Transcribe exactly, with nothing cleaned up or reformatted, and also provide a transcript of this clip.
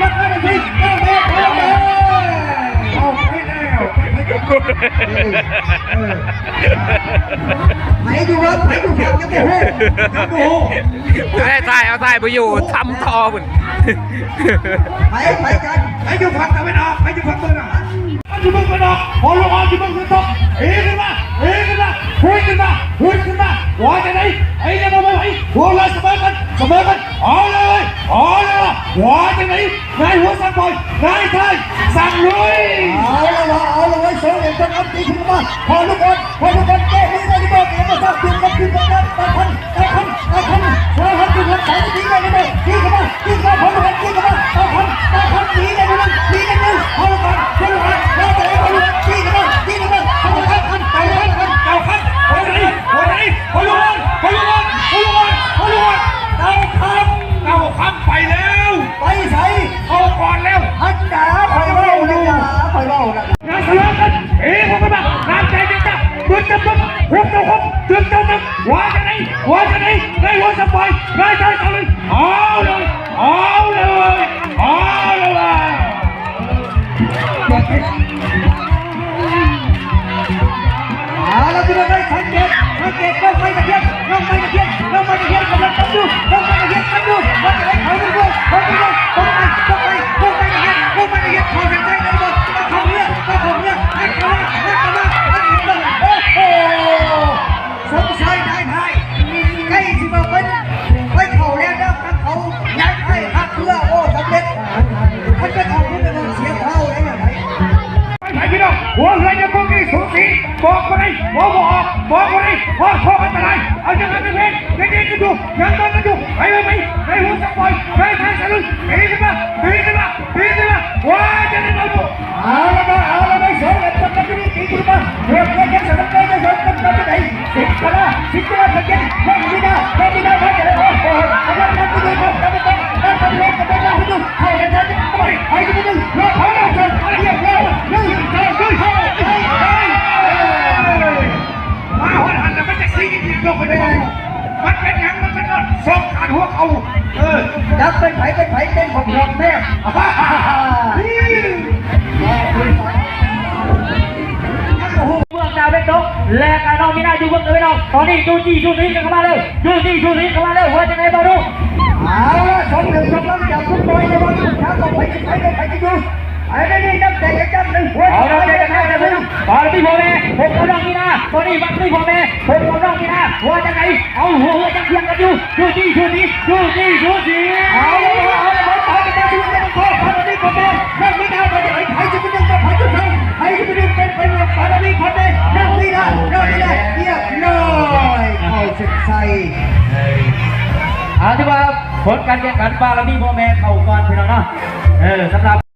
ยัดเข้าไปสิ เก้าเมตร เก้าเมตร เอาไปแล้ว เออ เออ ไผอยู่วัด ไผอยู่วัด ยังบ่ฮู้ ยังบ่ฮู้ ได้ถ่ายเอาถ่ายไปอยู่ทำทอพุ่น ไผ ไผกัน ไผอยู่ฝั่งตะวันออก ไผอยู่ฝั่งตะวันออก มันอยู่เมืองตะวันออก พอลูกอ่อนอยู่เมืองตะวันตก เอขึ้นมา เอขึ้นมา พุ้ยขึ้นมา พุ้ยขึ้นมา ว่าจังได๋ ไอ้เนี่ยบ่ไหว พวกเราเสมอกัน เสมอกัน เอาเลย เอาเลย ว่าจังได๋ นายหัวสั่งปล่อย นายชายสั่งลุย เอาละวะ เอาละเว้ย เสริมเหลี่ยมจนอัพตีขึ้นมา พอลูกอ่อน พอลูกอ่อนเตะมือได้หรือเปล่า เตะมาสร้างเปลี่ยนกับทีมของการตัดพัน ตัดพัน ตัดพัน สารพัดจุดหันใส่ตีได้หรือเปล่า ตีเข้ามา ตีเข้ามา พอลูกอ่อน ตีเข้ามา ตัดพัน ตัดพัน ตีได้หรือเปล่า ตีได้หรือเปล่า พอลูกอ่อน พอลูกอ่อน แล้วเตะพอลูกอ่อน ตีเข้ามา ตีเข้ามา พอลูกอ่อน ตัดพัน ตัดพัน ตัดพัน พอลูกอ่อน พอลูกอ่อน พอลูกอ่อน พอลูกอ่อน เก้าคำ เก้าคำไปแล้ว ไปไส เข้าก่อนแล้ว อันจ๋า ข่อยเว้านะจ๋า ข่อยเว้านะ งานทะเลาะกัน เอ้ย พวกกันมา น้ำใจกันจ้ะ เดือดจับจับ พวกเจ้าครบ เดือดจับจับ ว่าจะไหน ว่าจะไหน ได้หัวสบาย ได้ใจกันเลย เอาเลย เอาเลย เอาเลย เอาละพี่น้องเอ้ย สังเกต สังเกต น้องไม้ตะเคียน น้องไม้ตะเคียน น้องไม้ตะเคียนกำลังตั้งอยู่ น้องไม้ตะเคียนตั้งอยู่ ว่าจะได้เขาด้วย เขาด้วย เขาไป เขาไป น้องไม้ตะเคียน น้องไม้ตะเคียน เขาเสียใจเลยบอก เขาเลือก เขาเลือก ให้เขาว่า ให้เขาว่า ให้เขาว่า โอ้โห สงสัยนายไทย ใกล้สิมาเป็น ไปเขาแล้วนะ เขาย้ายไทยหักเพื่อ โอ้ สำเร็จ มันเป็นของคุณเป็นเสียงเขาได้ยังไง ไปไหนพี่น้อง หัวเรือยังคงที่สูสี บอกบ่ได้ บอกบ่ออก บอกบ่ได้ ฮอดข้ออันตราย เอายังไงเป็นเพลง ยังดีกันอยู่ ยังต้องกันอยู่ ไปไปไป ไปหัวสปอย ไปทางสะลุน ตีขึ้นมา ตีขึ้นมา ตีขึ้นมา ว่าจะได้เอาลูก เอาละมา เอาละมา สองอันจับกันที่นี่ ตีขึ้นมา เพื่อเพื่อยังสะลุนได้ ยังสะลุนกันไปไหน สิบกว่า สิบกว่า เมื่อกี้ ยังไม่ได้ ยังไม่ได้ ว่าจะได้ โอ้โห กำลังนับไปดูครับ กำลังนับไปดู กำลังนับไปดู เข้ากันทัน ไป ไปกันไปดู รอเขาแล้ว เรียบร้อย หนึ่ง สอง สาม เข้า ไป ไป มาฮอดหันแล้วมันจะซี้กันอีกลงไปได้ไง มันเป็นหยัง มันเป็นหยัง สองขาหัวเขา เออ จักเป็นไผเป็นไผเป็นของหลอกแม่ เมืองดาวเล็กนก และกาน้องมีหน้าอยู่เมืองดาวเล็กนก ตอนนี้ดูจี้ดูสีกันเข้ามาเลย ดูจี้ดูสีเข้ามาเลย หัวจะไหนมาดู เอาละ สองหนึ่ง กำลังจับทุกบอยในวันนี้ครับ ไปไปไปไปอยู่ ไอ้นี่นักเตะกันจังหนึ่งหัว เอานักเตะกันจังหนึ่ง บอลที่พ่อแม่ ผมกำลังมีหน้า ตอนนี้บักที่พ่อแม่ ผมกำลังมีหน้า หัวจะไหน เอาหัวหัวจังเพียงกันอยู่ ดูดีดูดีดูดีดูดี เอาเลยเอาเลยเอาเลยไปไปไปไปไปไปไปไปไปไปนั่งไม่ได้ไปไปไปจะไปดึงไปไปจะไปไปจะไปดึงเป็นเป็นไปไปไปไปนั่งไม่ได้นั่งไม่ได้เรียบร้อยเข้าเส้นชัย เอาที่ว่าผลการแข่งขันบารมีพ่อแม่เข้าก่อนพี่น้องเนาะ เออ สำหรับ